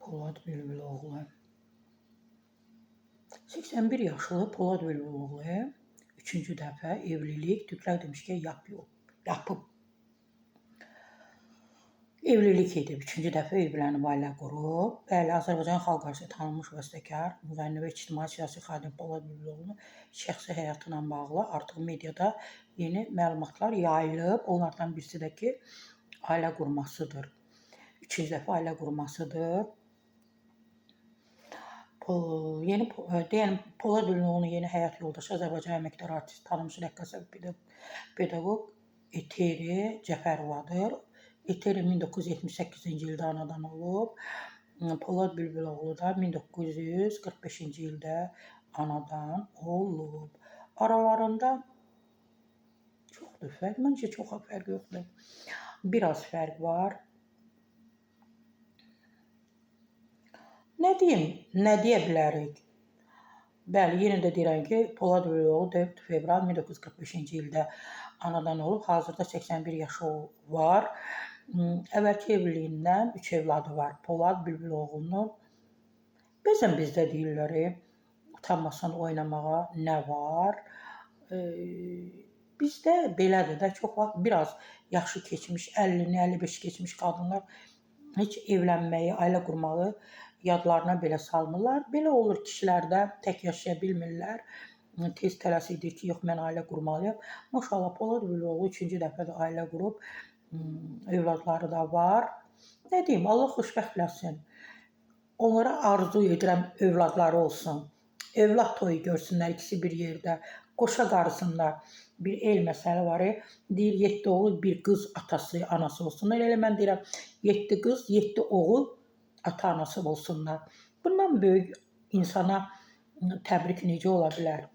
Polad Bülbüloğlu. 81 yaşlı Polad Bülbüloğlu üçüncü dəfə evlilik, türklər demiş ki, yapıb. Evlilik edib, üçüncü dəfə evlənib, ailə qurub. Bəli, Azərbaycan xalq artisti, tanınmış bəstəkar, müğənni və ictimai siyasi xadim Polad Bülbüloğlunun şəxsi həyatı ilə bağlı artıq mediada yeni məlumatlar yayılıb. Onlardan birisi də ki, ailə qurmasıdır. Üçüncü dəfə ailə qurmasıdır. Deyən Polad Bülbüloğlunun yeni həyat yoldaşı Azərbaycan əməkdar artisti, tanınmış rəqqasə və pedaqoq Eteri Cəfərovadır. Eteri 1978-ci ildə anadan olub. Polad Bülbüloğlu da 1945-ci ildə anadan olub. Aralarında çoxdur fərq. Məncə çox fərq yoxdur. Biraz fərq var. Nə deyim, nə deyə bilərik? Bəli, yenə də deyirəm ki, Polad Bülbüloğlu 4 fevral 1945-ci ildə anadan olub. Hazırda 81 yaşı var. Əvvəlki evliliyindən 3 evladı var. Polad Bülbüloğlunun. Bəzən bizdə deyirlər, utanmasan oynamağa nə var? Bizdə belədir də, çox vaxt biraz yaşı keçmiş, 50-ni, 55 keçmiş qadınlar heç evlənməyi, ailə qurmağı yadlarına belə salmırlar. Belə olur kişilərdə, tək yaşaya bilmirlər. Tez tələsik deyir ki, yox, mən ailə qurmalıyam. Maşallah, Polad Bülbüloğlu üçüncü dəfə də ailə qurub, övladları da var. Nə deyim, Allah xoşbəxt eləsin. Onlara arzu edirəm övladları olsun. Övlad toyu görsünlər ikisi bir yerdə, qoşa qarısınlar. Bir el məsəli var, deyir 7 oğul, bir qız atası, anası olsunlar. Elə mən deyirəm, 7 qız, 7 oğul ata-anası olsunlar. Bundan böyük insana təbrik necə ola bilər?